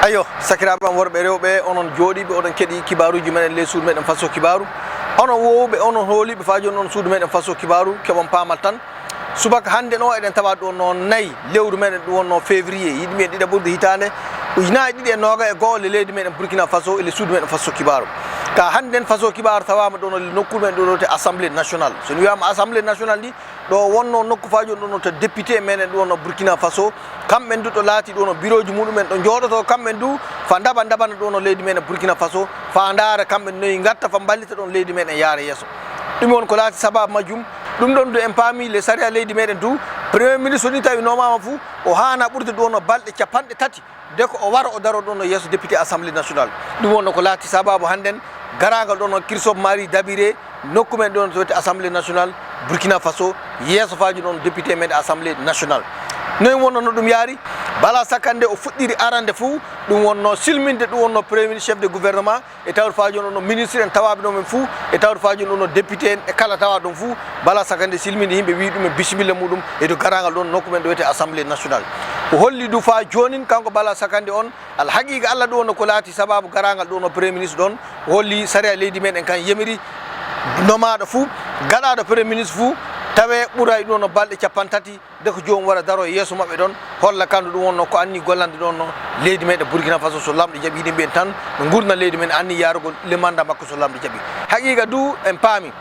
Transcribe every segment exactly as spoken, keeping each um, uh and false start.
Ayo, sakiraaɓe am worɓe e rewɓe, onon jooɗiiɓe, oɗon keɗii kibaaruuji meɗen ley suudu meɗen Faso Kibaaru. Onon woowuɓe, onon hooliiɓe faa jooni ɗon suudu meɗen Faso Kibaaru, keɓon paamal tan. Subaka hannden o eɗen tawa ɗo no nayi lewru meɗen ɗum wonno février, yiɗi mbiyen ɗiɗaɓurdu hitaande ujunaaji ɗiɗi e nooga e go'o le leydi meɗen Burkina Faso e le suudu meɗen Faso Kibaaru. Ka hannden Faso Kibaaru tawaama ɗo no le nokkuure men ɗo ɗo te Assemblée Nationale. So mi wiyaama Assemblée Nationale ndi, ɗo wonno nokku faa jooni ɗo no to député meɗen ɗum wonno Burkina Faso, kamɓen du ɗo laati ɗo no birooji muɗumen ɗo njooɗoto, kamɓen du fa ndaba ndabana ɗo no leydi meɗen Burkina Faso, fa ndaara kamɓen noyi ngatta fa mballita ɗon leydi meɗen yaara yeeso. Ɗum won ko laati sababu majjum. Ɗum ɗon du en paami le sariya leydi meɗen du, premier ministre ni tawi nomaama fu, o haana ɓurde ɗo no balɗe capanɗe tati, de ko o wara o daro ɗo no yeeso député Assemblée Nationale. Ɗum wonno ko laati sababu hannden garaangal ɗo no Christophe Marie Dabiré, nokku men ɗo no to wiyete Assemblée Nationale Burkina Faso, yeeso faa jooni ɗon député men Assemblée Nationale. Noy wonno no ɗum yaari? Bala sakande o fuɗɗiri arande fuu, ɗum wonno silminde, ɗum wonno premier ministre, chef de gouvernement, e tawde faa jooni ɗon ministre en tawaaɓe ɗon men fuu, e tawde faa jooni ɗon député en e kala tawaa ɗon fuu, Bala sakande silminde yimɓe, wi'i ɗum en bisimilla muɗum e to garaangal ɗon nokku men ɗo wiyete Assemblée Nationale. O holli du faa joonin kanko Bala sakande on, alhaqiiqa Alla ɗum wonno ko laati sababu garaangal ɗum wonno premier ministre ɗon, o holli sariya leydi meɗen kan yemiri nomaaɗo fuu, gaɗaaɗo premier ministre fuu, tawee ɓuray ɗum wonno balɗe capanɗe tati, de ko joomum wara daro e yeeso maɓɓe ɗon, holla kandu ɗum wonno ko anni gollande ɗon no leydi meɗen Burkina Faso, so lamɗo jaɓi, yiɗi mbiyen tan no ngurna leydi men anni yaarugol le mandat makko so lamɗo jaɓi. Haqiiqa du en paami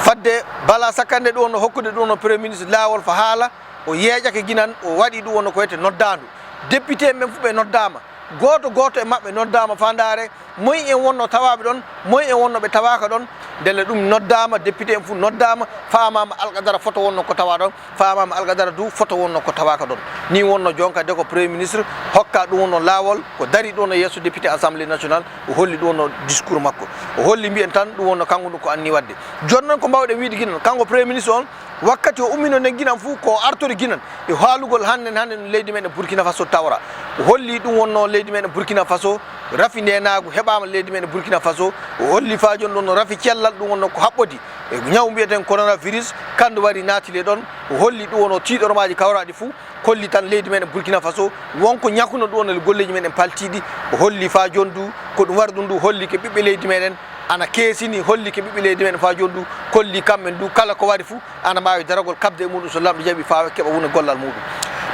fadde Bala sakande ɗum wonno hokkude ɗum wonno premier ministre laawol fa haala, o yeeƴake ginan, o waɗi ɗum wonno ko wiyete noddaandu. Député en ɓen fuu ɓe noddaama. Gooto gooto e maɓɓe noddaama faa ndaare moy en wonno tawaaɓe ɗon, moy en wonno ɓe tawaaka ɗon. Ndelle ɗum noddaama, député en fuu noddaama, faamaama alqadara foto wonno ko tawaa ɗon, faamaama alqadara du foto wonno ko tawaaka ɗon. Ni wonno jonka de ko premier ministre hokka ɗum wonno laawol, ko dari ɗum wonno yeeso député Assemblée Nationale, o holli ɗum wonno discours makko. O holli mbiyen tan ɗum wonno kanko ɗum ko anni waɗde. Jooni noon ko mbaawɗen wiide ginan, kanko premier ministre on, wakkati o ummino nden ginan fuu ko o artori ginan e haalugol hannden, hannden leydi meɗen Burkina Faso tawra. O holli ɗum wonno leydi meɗen Burkina Faso, rafi ndeenaagu heɓaama leydi meɗen Burkina Faso. O holli faa jooni ɗon no rafi cellal ɗum wonno ko haɓɓodi e ñaw mbiyeten coronavirus, kandu wari naatile ɗon. O holli ɗum wonno tiiɗormaaji kawraaɗi fuu, kolli tan leydi meɗen Burkina Faso won ko ñakuno ɗum wonno golleeji meɗen paltiiɗi. O holli faa jooni du ko ɗum wari ɗum du holli ke ɓiɓɓe leydi meɗen ana keesini, holli ke ɓiɓɓe leydi meɗen faa jooni du kolli kamɓen du kala ko wari fuu ana mbaawi daragol kaɓde e muɗum so lamɗo jaɓi faa keɓa wona gollal muɗum.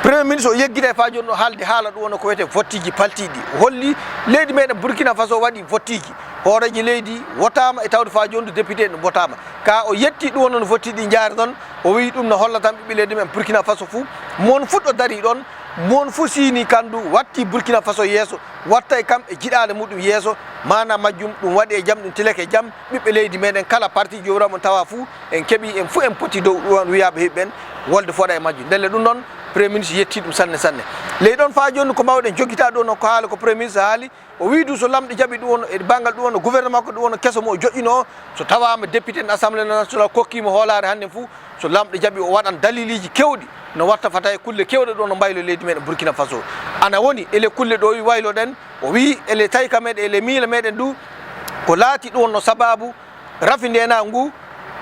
Premier ministre o yeggita e faa jooni ɗo haalde haala ɗum wonno ko wiyete votteeji paltiiɗi. O holli leydi meɗen Burkina Faso waɗi votteeji. Hooreejo leydi wotaama e tawde faa jooni du député en votaama. Ka o yetti ɗum wonno no votteeji ɗi njaari ɗon, o wi'i ɗum no holla tan ɓiɓɓe leydi men Burkina Faso fuu, mon fuu ɗo dari ɗon, mon fuu siini kandu watti Burkina Faso yeeso, watta e kam e jiɗaale muɗum yeeso. Maana majjum ɗum waɗi e jam, ɗum tilake e jam. Ɓiɓɓe leydi meɗen kala parti joomiraaɗo mon tawa fuu en keɓi, en fuu en poti dow ɗum wiyaaɓe heɓi ɓen wolde fooɗa e majjum. Ndelle ɗum ɗon premier ministre yetti ɗum sanne sanne. Ley ɗon faa jooni ko mbaawɗen joggita ɗo no ko haala ko premier ministre haali, o wi'i du so lamɗo jaɓi ɗum wonno e banngal ɗum wonno gouvernement makko ɗum wonno keso mo o joƴƴino o, so tawaama député en Assemblée Nationale kokkiimo hoolaare hannden fuu, so lamɗo jaɓi o waɗan daliliiji keewɗi no watta fata e kulle keewɗe ɗo no mbaylo leydi meɗen Burkina Faso. Ana woni ele kulle ɗo wayloɗen, o wi'i ele tawi ka meɗen, ele miila meɗen du ko laati ɗum wonno sababu rafi ndeenaagu ngu,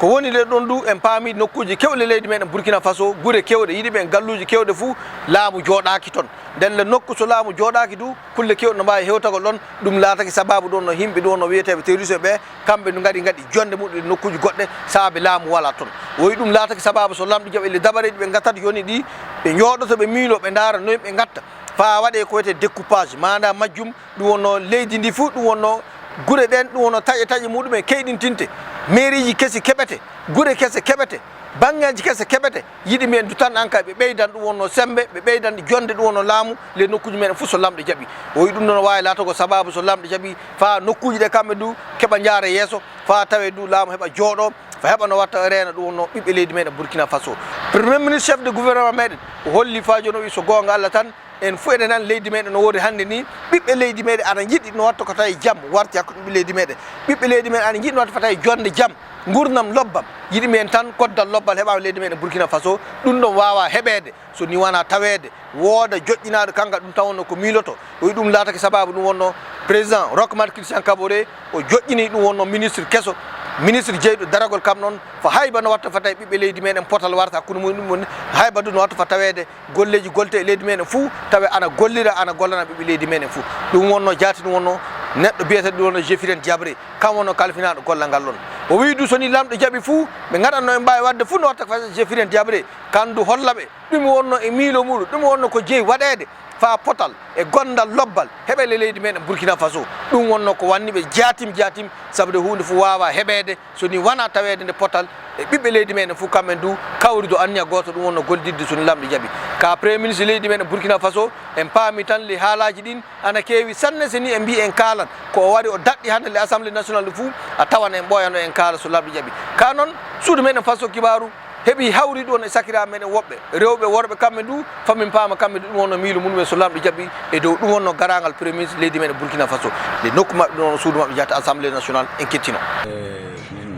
ko woni le ɗon du en paami nokkuuji keewɗi leydi meɗen Burkina Faso, gure keewɗe, yiɗi ɓen galluuji keewɗe fuu, laamu jooɗaaki ton. Ndelle nokku so laamu jooɗaaki du, kulle keewɗe no mbaawi hewtagol ɗon. Ɗum laatake sababu ɗon no yimɓe ɗon no wiyeteeɓe terroriste ɓe, kamɓe no ngari ngaɗi jonnde muɗum e nokkuuji goɗɗe, saabe laamu walaa ton. O wi'i ɗum laatake sababu so lamɗo jaɓi le dabareeji ɓe ngattata jooni ɗi, ɓe njooɗoto ɓe miilo, ɓe ndaara noy ɓe ngatta. Faa waɗee ko wiyetee découpage, maanaa majjum, ɗum wonno leydi ndi fuu, ɗum wonno gure ɗen, ɗum wonno taƴe taƴe muɗum en keyɗintinte. Meeriiji kesi keɓete, gure kese keɓete, baŋŋeeji kese keɓete. Yiɗi mbiyen du tan an kay ɓe ɓeydan ɗum wonno semmbe, ɓe ɓeydan jonnde ɗum wonno laamu, le nokkuuji meɗen fuu so lamɗo jaɓi. O wi'i ɗum ɗon waawi laatagol sababu so lamɗo jaɓi, faa nokkuuji ɗe kamɓe du keɓa njaara yeeso, faa tawee du laamu heɓa jooɗoo, faa heɓa no watta reena ɗum wonno ɓiɓɓe leydi meɗen Burkina Faso. Premier ministre, chef de gouvernement meɗen, o holli faa jooni o wi'i so goonga Alla tan, en fuu eɗen anndi leydi meɗen no woori hannde ni, ɓiɓɓe leydi meɗen ana njiɗi no watta ko tawi jam warti hakkunde ɓiɓɓe leydi meɗen. Ɓiɓɓe leydi meɗen ana njiɗi no watta ko tawi jonnde jam, ngurnam lobbam. Yiɗi mbiyen tan koddal lobbal heɓaama leydi meɗen Burkina Faso, ɗum ɗon waawaa heɓeede so ni wanaa taweede wooda joƴƴinaaɗo kanka ɗum tawonno ko miiloto. O wi'i ɗum laatake sababu ɗum wonno président Roch Marc Christian Kaboré, o joƴƴini ɗum wonno ministre keso Ministre jeyɗo daragol kam noon, fo hayba no watta fata e ɓiɓɓe leydi meɗen potal warata hakkunde mum ɗum woni, hayba du no watta fa taweede golleeji golte e leydi meɗen fuu, tawe ana gollira, ana gollana ɓiɓɓe leydi meɗen fuu. Ɗum wonno jaati, ɗum wonno neɗɗo biyeteeɗo ɗum wonno Jeffiren Diabré, kam wonno kalfinaaɗo gollal ngal ɗon. O wiyi du so ni lamɗo jaɓi fuu, ɓe ngaɗanno en mbaawi waɗde fuu no watta fa Jeffiren Diabré, kan du holla ɓe ɗum wonno e miilo muɗum, ɗum wonno ko jeyi waɗeede. Faa potal e gondal lobbal heɓe le leydi meɗen Burkina Faso. Ɗum wonno ko wanni ɓe jaatim jaatim, sabu de huunde fof waawa heɓeede so ni wona taweede nde potal e ɓiɓɓe leydi meɗen fof kamɓe du kawri do anniya gooto, ɗum wonno gollidde so ni lamɗo jaɓi. Ka Premier Ministre leydi meɗen Burkina Faso, en paami tan le haalaaji ɗin ana keewi sanne, so ni en mbii en kaalan ko o waɗi o daɗɗi hannde le Assemblée Nationale ɗum fof a tawan en ɓooyano en kaala so lamɗo jaɓi. Ka noon suudu meɗen Faso kibaaru heɓi hawri ɗon e sakiraaɓe meɗen woɓɓe, rewɓe, worɓe, kamɓe du, famin paama kamɓe du, ɗum wonno miilu mum e so lamɗo jaɓi e dow ɗum wonno garaangal Premier Ministre leydi meɗen Burkina Faso. Nde nokku maɓɓe ɗum wonno suudu maɓɓe jahata Assemblée Nationale, en kettino. Eh, min,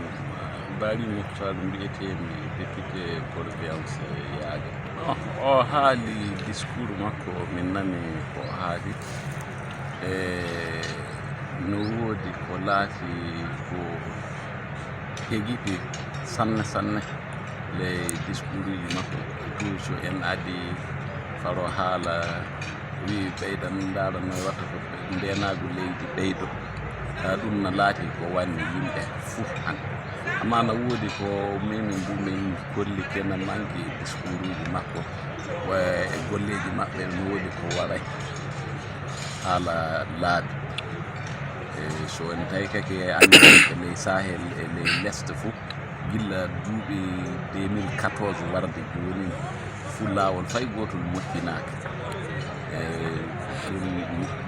Bari Mouhtar mbiyetee-mi, député Port-au-Prince Yaaga. O, o haali discours makko, min nani ko o haali. E no woodi ko laati ko hegiɗi sanne sanne le discoursuji makko. Toujours en adi faro haala wi ɓeydan ndaara no watta ko ndeenaagu leydi ɓeydo. Ka ɗum no laati ko wanni yimɓe fof han. Amma no woodi ko min, min mbu min kolli kena manki discoursuji makko. Wa-, e golleeji maɓɓe no woodi ko waray haala laabi. E, so en tawi kake anndi e ley Sahel, e ley lest fof, gilla duuɓi deux mille quatorze warde jooni, fof laawol fay gootol moƴƴinaaka. E, ɗum,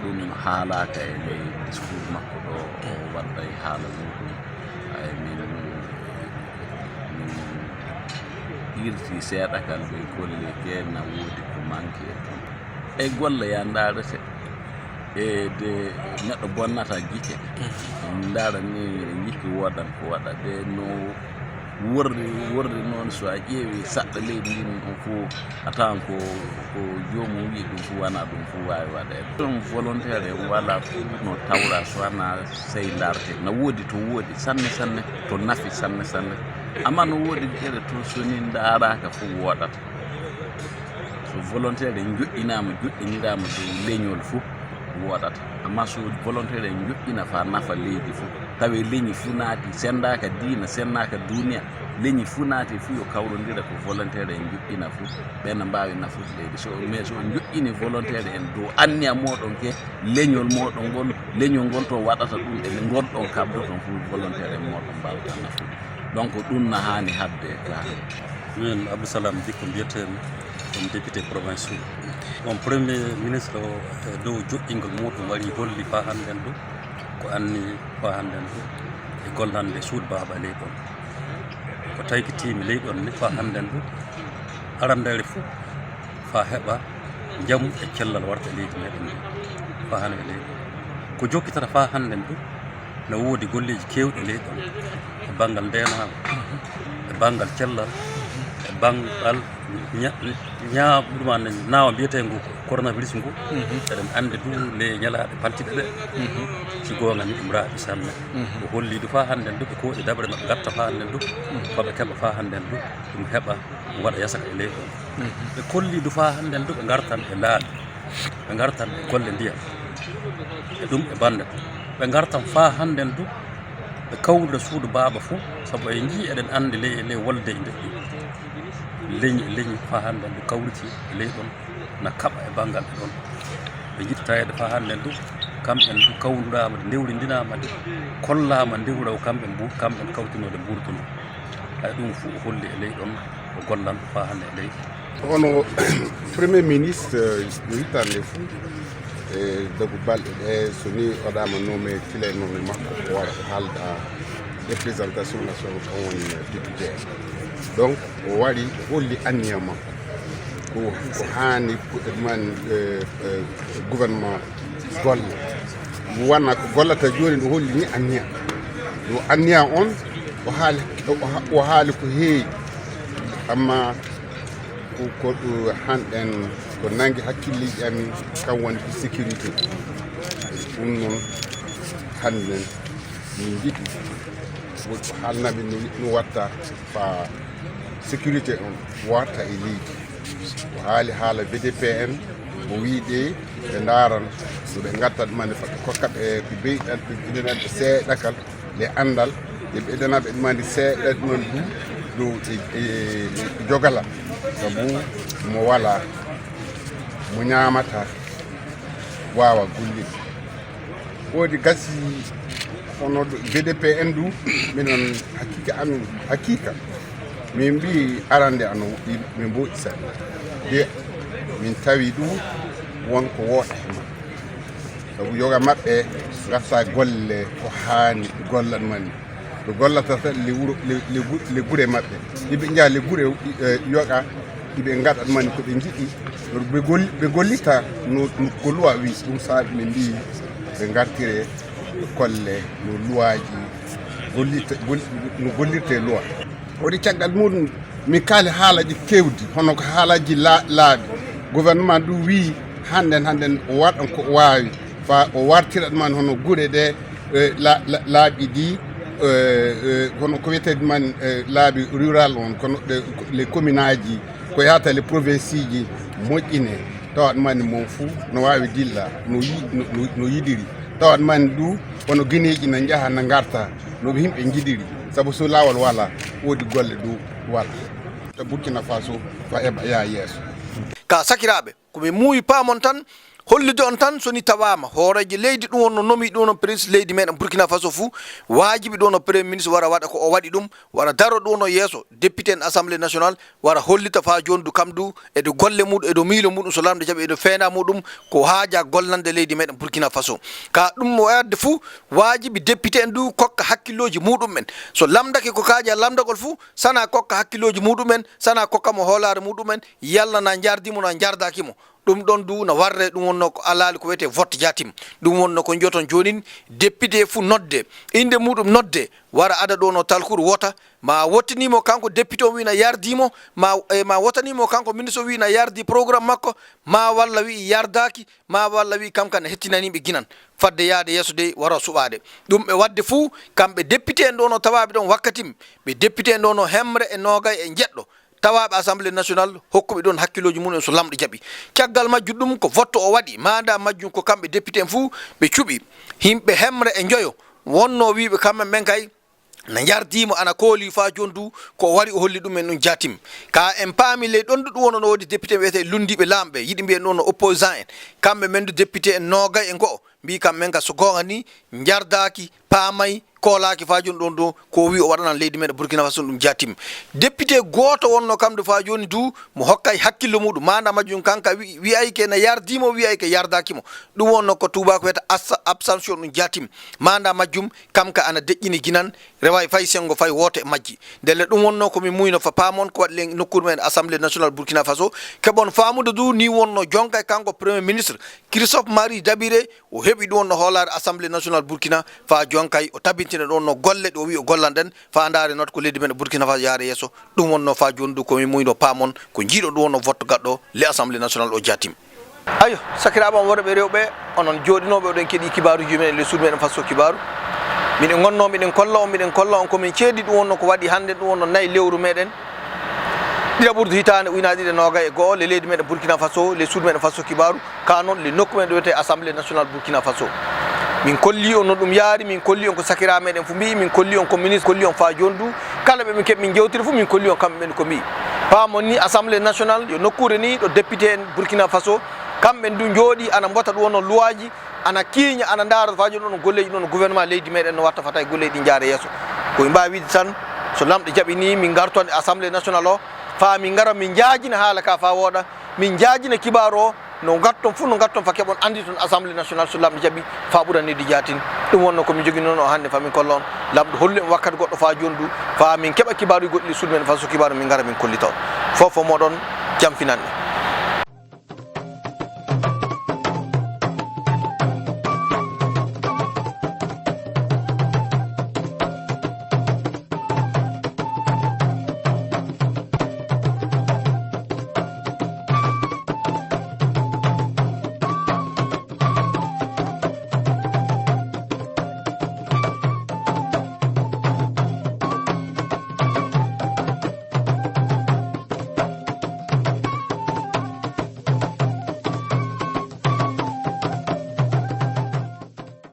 ɗum haalaaka e ley discours makko ɗo, o wadday haala muɗum. Ay, min, min irti seeɗa kal ɓe golli ke na woodi ko manki e toon. E golle ya ndaarete. E de neɗɗo bonnata gite. Ndaara ni gite woodan ko waɗa. De no worri, worri noon, so a ƴeewi saɗɗa leydi ndin, on fof a tawan ko, ko joomum wi'i ɗum fof wona ɗum fof waawi waɗeede. Ɗum volontaire en wala fof no tawra so wona sey ndaarte. Na woodi to woodi sanne sanne, to nafi sanne sanne. Amma no woodi geɗe to so ni ndaaraaka fof wooɗata. So volontaire en joɗɗinaama, joɗɗiniraama dow leñol fof wooɗata. Amma so volontaire en joɗɗina faa nafa leydi fof, tawi leñi fof naati, senndaaka diina, senndaaka duniya, leñi fof naati fof yo kawrondira ko volontaire en joɗɗina fof, ɓe na mbaawi nafude leydi. So, mais so on joɗɗini volontaire en dow anniya mooɗon ke, leñol mooɗon ngol, leñol ngol to waɗata ɗum, e ngonɗon kaɓdoton fof volontaire en mooɗon mbaawata nafude. Donc ɗum na haani haɓde ka. Min Abdou Salam Dicko mbiyetee-mi, on député provincial. On Premier Ministre o, e dow joɗɗingol muɗum wari holli faa hannden ɗum, ko anni faa hannden ɗum, e gollande suudu baaba ley ɗon. Ko taykitiimi ley ɗon ni faa hannden ɗum, arandeere fof faa heɓa njamu e cellal warta e leydi meɗen ndi, faa hannde e leydi. Ko jokkitata faa hannden ɗum, no woodi golleeji keewɗi ley ɗon, e banngal ndeenaagu, e banngal cellal, e banngal ña-, ña-, ɗum an naawa mbiyetee ngu ko coronavirus ngu. Mhm. Eɗen anndi du le ñalaaɗe paltiɗe ɗe, mhm, si goonga ni ɗum raaɓi sanne. Mhm. O holli du faa hannden du ɓe kooɗi daɓre maɓɓe ngatta faa hannden du, mhm, ko ɓe keɓa faa hannden du, ɗum heɓa ɗum waɗa yasaka e ley ɗon. Mhm. Ɓe kolli du faa hannden du ɓe ngartan e laabi. Ɓe ngartan e golle ndiyam, e ɗum e bannde. Ɓe ngartan faa hannden du, ɓe kawrira suudu baaba fof, sabu en njii eɗen anndi ley, ley wolde e ndeƴƴi. Leñi, leñi faa hannden du kawriti e ley ɗon, na kaɓa e banngal e ɗon. Ɓe njiɗi taweede faa hannden du, kamɓen du kawriraama, ndewrindinaama de, kollaama ndewraw kamɓe mbu-, kamɓen kawtinoo de mbuurtunoo. Hay ɗum fof o holli e ley ɗon, o gollan faa hannde e ley. Hono Premier Ministre, eh, yo ittande fof, e dagu balɗe ɗe, so ni o waɗaama nommé, tile nommé makko, o wara o haalda représentation nationale, kam woni député. Donc, o wari, o holli anniya makko. Ko, ko haani ko, man, eh, eh, gouvernement golle. Wona ko gollata jooni, no holli ni anniya. Yo anniya on, o haali, o ha-, o haali ko heewi. Amma ko, ko, eh, hanɗen, ko nangi hakkilleeji amin, kam woni ko sécurité. Ɗum noon, hannden, min njiɗi Woni ko haalnami no, no watta fa sécurité on warta e leydi. O haali haala V D P en, o wii ɓe ɓe ndaaran no ɓe ngatta ɗumani fa ɓe kokka ɓe ɓe beyɗan ɓe ɓeydana ɓe seeɗakal e anndal, ɓe ɓeydana ɓe ɗumani seeɗa ɗuman du dow e, e, e jogala. Sabu mo wala mo ñaamata waawa gollide. Woodi gasi hono V D P en du, minen hakiika amin, hakiika. Min mbii arande ano min mboɗi seɗɗa. De min tawi ɗum wonko wooɗa heen. Sabu yoga maɓɓe ngarta golle ko haani ɓe gollan mani. Ɓe gollata tan le wuro, le, le gu-, le gure maɓɓe. Iɓe njaha le gure, eh, yoga, iɓe ngaɗa mani ko ɓe njiɗi. Ɓe gol-, ɓe gollita no, no ko luwa wi. Ɗum saabi min mbii ɓe ngartire ɓe kolle no luwaaji gollirte, gol-, no gollirte luwa. Woni caggal muɗum, min kaali haalaji kewdi, hono ko haalaji la-, laaɓi. Gouvernement ndu wii hannden, hannden o waɗan ko o waawi, fa o wartira ɗuman hono gure ɗe, eh, la-, la-, laaɓi ɗi, eh, eh, hono ko wiyetee ɗuman, eh, laaɓi rural on, kono ɗe, les communaji, ko yahata les provinceuji moƴƴine, tawa ɗuman mon fuu no waawi dilla no yi-, no, no, no yiɗiri. Tawa ɗuman du, hono gineeji na njaha, na ngarta, no yimɓe njiɗiri. Sabu so laawol wala, woodi golle du wala. To Burkina Faso, fa eɓa yaa yeeso. Ka sakiraaɓe, ko mi muuyi paamon tan, hollude on tan, so ni tawaama hooreejo leydi ɗum wonno nomi ɗum no président leydi meɗen Burkina Faso fuu, waajibi ɗum no premier ministre wara waɗa ko o waɗi ɗum, wara daro ɗum no yeeso député en assemblée nationale, wara hollita faa jooni du kam du, e dow golle muɗum, e dow miilo muɗum, so lamɗo jaɓi, e dow feenda muɗum, ko haaja gollande leydi meɗen Burkina Faso. Ka ɗum mo wadde fuu, waajibi député en du kokka hakkillooji muɗum en. So lamndake ko kaaja lamndagol fuu, sana kokka hakkillooji muɗum en, sana kokka mo hoolaare muɗum en, yalla na njardi mo, na njardaaki mo. Ɗum ɗon du na warre, ɗum wonno ko alaali ko wiyetee vote jaatim. Ɗum wonno ko njoton joonin, député fuu nodde, innde muɗum nodde, wara ada ɗo no talkuru wota, ma wotani mo kanko député o wiina yardii mo, ma, e, ma wotani mo kanko ministre o wiina yardii programme makko, ma walla wi'i yardaaki, ma walla wi'i kam kan hettinanii ɓe ginan. Fadde yaade yeeso dey wara suɓaade. Ɗum ɓe wadde fuu, kamɓe député en ɗo no tawaaɓe ɗon wakkatim, ɓe député en ɗo no hemre e noogay e njeɗɗo. Tawaaɓe Assemblée nationale hokkuɓe ɗon hakkillooji mum en so lamɗo jaɓi. Caggal majjum ɗum ko vote o waɗi, maanda majjum ko kamɓe député en fuu ɓe cuɓi. Yimɓe hemre e njoyo wonno wiiɓe kamɓe ɓen kay na njardii mo ana kooli faa jooni du ko o wari o holli ɗum en ɗum jaatim. Ka en paami ley ɗon du ɗum wonno no woodi député en wiyetee lunndiiɓe laamɓe, yiɗi mbiyen ɗum no opposant en. Kamɓe men du député en noogay e go'o. Mbii kam men ka so goonga ni njardaaki, paamay, koolaaki faa jooni ɗon ɗo ko o wii o waɗanan leydi men Burkina Faso ɗum jaatim. Député gooto wonno kam du faa jooni du mo hokkay hakkillo muɗum. Maanda majjum kanka wi-, wi'ayke na yardii mo, wi'ayke yardaaki mo. Ɗum wonno ko tuubaako wiyata assa-, abstention ɗum jaatim. Maanda majjum kam ka ana deƴƴini ginan, reway fay senngo fay woote e majji. Ndelle ɗum wonno ko min muyno fa paamon ko waɗi len nokkuure men Assemblée nationale Burkina Faso. Keɓon faamude du ni wonno jonkay kanko Premier ministre Christophe Marie Dabiré, o heɓi ɗum wonno hoolaare Assemblée nationale Burkina faa jonkay o tabintina ɗum wonno golle ɗe o wi o gollan ɗen faa ndaare not ko leydi men Burkina Faso yaare yeeso. Ɗum wonno faa jooni du ko min muyno paamon ko njiiɗo ɗum wonno vote gaɗɗo le Assemblée nationale o jaatim. Ayo, sakiraaɓe am worɓe e rewɓe, onon jooɗinooɓe oɗon keɗii kibaaruuji men e le suudu meɗen Faso Kibaaru. Miɗen ngonnoo, miɗen kolla on, miɗen kolla on ko min ceedi ɗum wonno ko waɗi hannde ɗum wonno nayi lewru meɗen. Ɗiɗaɓurdu hitaande ujunaaje ɗiɗi e noogay e go'o, le leydi meɗen Burkina Faso, le suudu meɗen Faso Kibaaru, ka noon le nokku men ɗo wiyetee Assemblée nationale Burkina Faso. Min kolli on no ɗum yaari, min kolli on ko sakiraaɓe meɗen fuu mbii, min kolli on ko ministre, kolli on faa jooni du, kala ɓe min keɓi min njewtiri fuu, min kolli on kamɓe ɓen ko mbii. Paamon ni Assemblée nationale yo nokkuure ni ɗo député en Burkina Faso, kamɓe du njooɗi ana mbota ɗum wonno luwaaji, ana kiiña, ana ndaara faa jooni ɗon golleeji ɗon gouvernement leydi meɗen no watta fata e golleeji ɗi njaara yeeso. Ko ɓe mbaawi wiide tan, so lamɗo jaɓi ni, min ngarton e Assemblée nationale o, faa min ngara min njaajina haala ka faa wooɗa, min njaajina kibaaru o, no ngatton fuu, no ngatton faa keɓon annditon Assemblée nationale so lamɗo jaɓi, faa ɓura ni di jaatin. Ɗum wonno ko min jogii noon o hannde faa min kolla on. Lamɗo hollu en wakkati goɗɗo faa jooni du, faa min keɓa kibaaruuji goɗɗi ɗi suudu men Faso Kibaaru min ngara min kollita on. Fof fof mooɗon, jam finan en.